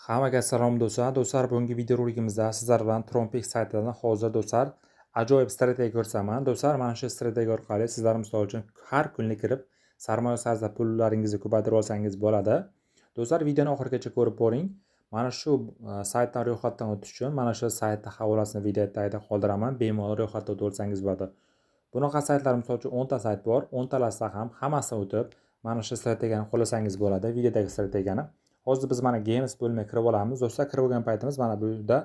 Hammaga salom, do'stlar. Do'stlar, bugungi videorolikimizda sizlar bilan TronPix saytidan hozir, do'stlar, ajoyib strategiya ko'rsataman. Do'stlar, mana shu strategiya orqali sizlar, misol uchun, har kunlik kirib sarmoya tarzida pullaringizni ko'paytirib olsangiz bo'ladi. Do'stlar, videoni oxirigacha ko'rib boring. Mana shu saytdan ro'yxatdan o'tish uchun mana shu saytni havolasini video tagida qoldiraman. Bemalol ro'yxatdan o'tib olsangiz bo'ladi. Bunaqa saytlar, misol uchun, 10 ta sayt bor. 10 talasida ham hammasini o'tib, mana shu strategiyani qo'llasangiz bo'ladi, videodagi strategiyani. Hozir biz mana Games bo'limiga kirib olamiz. Do'stlar, kirib olgan paytimiz mana bu yerda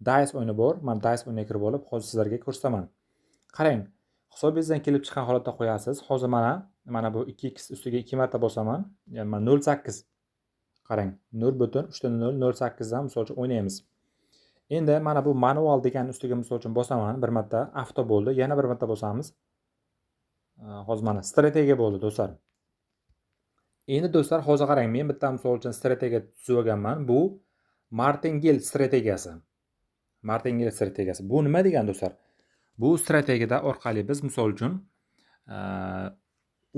Dice o'yini bor. Mana Dice o'yiniga kirib olib, hozir sizlarga ko'rsataman. Qarang, hisobingizdan kelib chiqqan holatda qo'yasiz. Hozir mana bu 2x ustiga 2 marta bosaman. Ya'ni mana 0.8. Qarang, 0.3008 dan, misol uchun, o'ynaymiz. Endi mana bu manual degan ustiga, misol uchun, bosaman bir marta, avto bo'ldi. Yana bir marta bosamiz. Hozir mana strategiya bo'ldi, do'stlar. Endi, do'stlar, hozir qarang, men bitta, misol uchun, strategiya tuzib olganman. Bu Martingale strategiyasi. Martingale strategiyasi. Bu nima degani, do'stlar? Bu strategiyada orqali biz, misol uchun,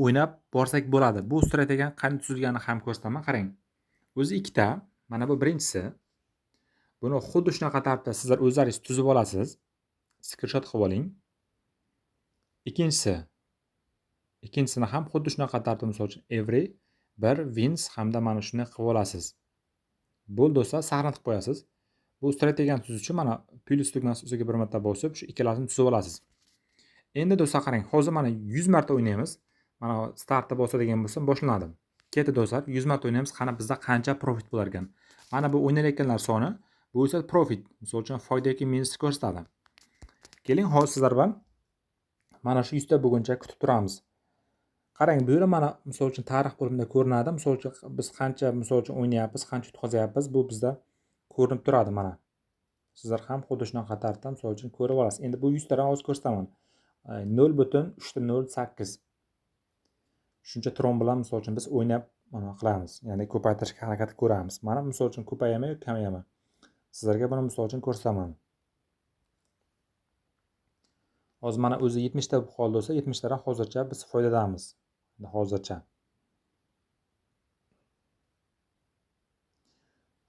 o'ynab borsak bo'ladi. Bu strategiyani qanday tuzilganini ham ko'rsataman. Qarang. O'zi ikkita. Mana bu birinchisi. Buni xuddi shunaqa tartibda sizlar o'zlaringiz tuzib olasiz. Skrinshot qilib oling. Ikkinchisi. Ikkinchisini ham xuddi shunaqa tartibda, misol uchun, every bir wins hamda mana shuni qilib olasiz. Bo'ldi, do'stlar, saqlanib qilib qo'yasiz. Bu strategiyani tuzish uchun mana plyus tugmasi ustiga bir marta bosib, shu ikkalasini tuzib olasiz. Endi, do'stlar, qarang, hozir mana 100 marta o'ynaymiz. Mana startni bosadigan bo'lsam, boshlanadi. Ketdi, do'stlar, 100 marta o'ynaymiz. Qani, bizda qancha profit bo'lar ekan? Mana bu o'ynayotganlar soni, bu esa profit, misol uchun, foyda yoki minusni ko'rsatadi. Keling, hozir sizlar bilan mana shu 100 ta bo'lguncha kutib turamiz. Qarang, bu yerda mana, misol uchun, tarix bo'limida ko'rinadi. Misol uchun, biz qancha, misol uchun, o'ynayapmiz, qancha yutqazyapmiz, bu bizda ko'rinib turadi mana. Sizlar ham xuddi shunaqa tartibda, misol uchun, ko'rib olasiz. Endi bu 100 tadan hozir ko'rsataman. 0.308. Shuncha tron bilan, misol uchun, biz o'ynab mana qilamiz. Ya'ni ko'paytirishga harakat ko'ramiz. Mana, misol uchun, ko'payami yoki kamayami? Sizlarga buni, misol uchun, ko'rsataman. Hozir mana o'zi 70 ta bo'lib qoldi bo'lsa, 70 tadan hozircha biz foydadamiz. Hozircha.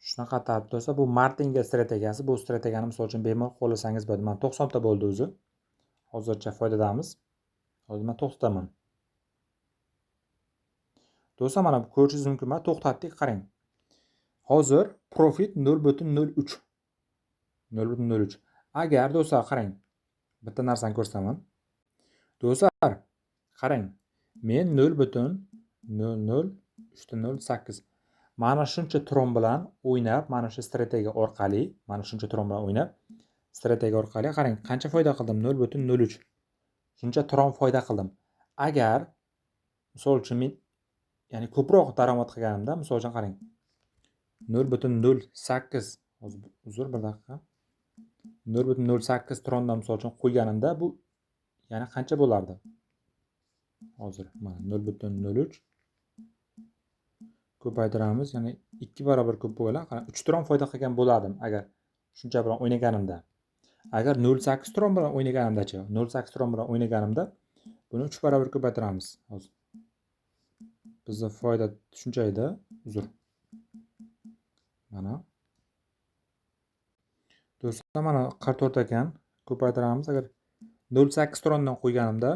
Shunaqa tartibda bo'lsa, bu Martingale strategiyasi. Bu strategiyani, misol uchun, bemalol qo'llasangiz bo'ladi. Mana 90 ta bo'ldi o'zi. Hozircha foydadamiz. Hozir men to'xtataman. Do'stlar, mana ko'rishingiz mumkin. Mana to'xtatdik, qarang. Hozir profit 0.03. 0.03. Agar, do'stlar, qarang, bitta narsani ko'rsataman. Do'stlar, qarang. Men 0.00308 mana shuncha tron bilan o'ynab, mana shu strategiya orqali, mana shuncha tron bilan o'ynab, strategiya orqali qarang, qancha foyda qildim? 0.03. Shuncha tron foyda qildim. Agar, misol uchun, men, ya'ni ko'proq daromad qilganimda, misol uchun, qarang, 0.08, hozir, uzr, bir daqiqa. 0.08 trondan, misol uchun, qo'yganimda, bu ya'ni qancha bo'lardi? Hozir mana 0.03 ko'paytiramiz, ya'ni 2 barobar ko'p bo'lgan, qarang, 3 tron foyda qilgan bo'lardim agar shuncha bilan o'ynaganimda. Agar 0.8 tron bilan o'ynaganimdachi, 0.8 tron bilan o'ynaganimda buni 3 barobar ko'paytiramiz. Hozir bizda foyda shuncha edi, uzr. Mana. Do'stlar, mana 44 ekan, ko'paytiramiz. Agar 0.8 trondan qo'yganimda,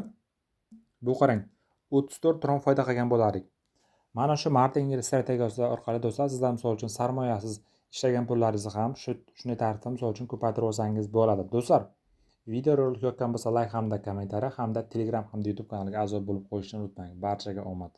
bu, qarang, 34 tron foyda qilgan bo'lardik. Mana shu Martingale strategiyasi orqali, do'stlar, sizlar, misol uchun, sarmoyasiz ishlagan pullaringizni ham shunday tartibda, misol uchun, ko'paytirib olsangiz bo'ladi. Do'stlar, videorolik yoqqan bo'lsa, layk hamda kommentariya hamda Telegram hamda YouTube kanaliga a'zo bo'lib qo'yishni unutmang. Barchaga omad.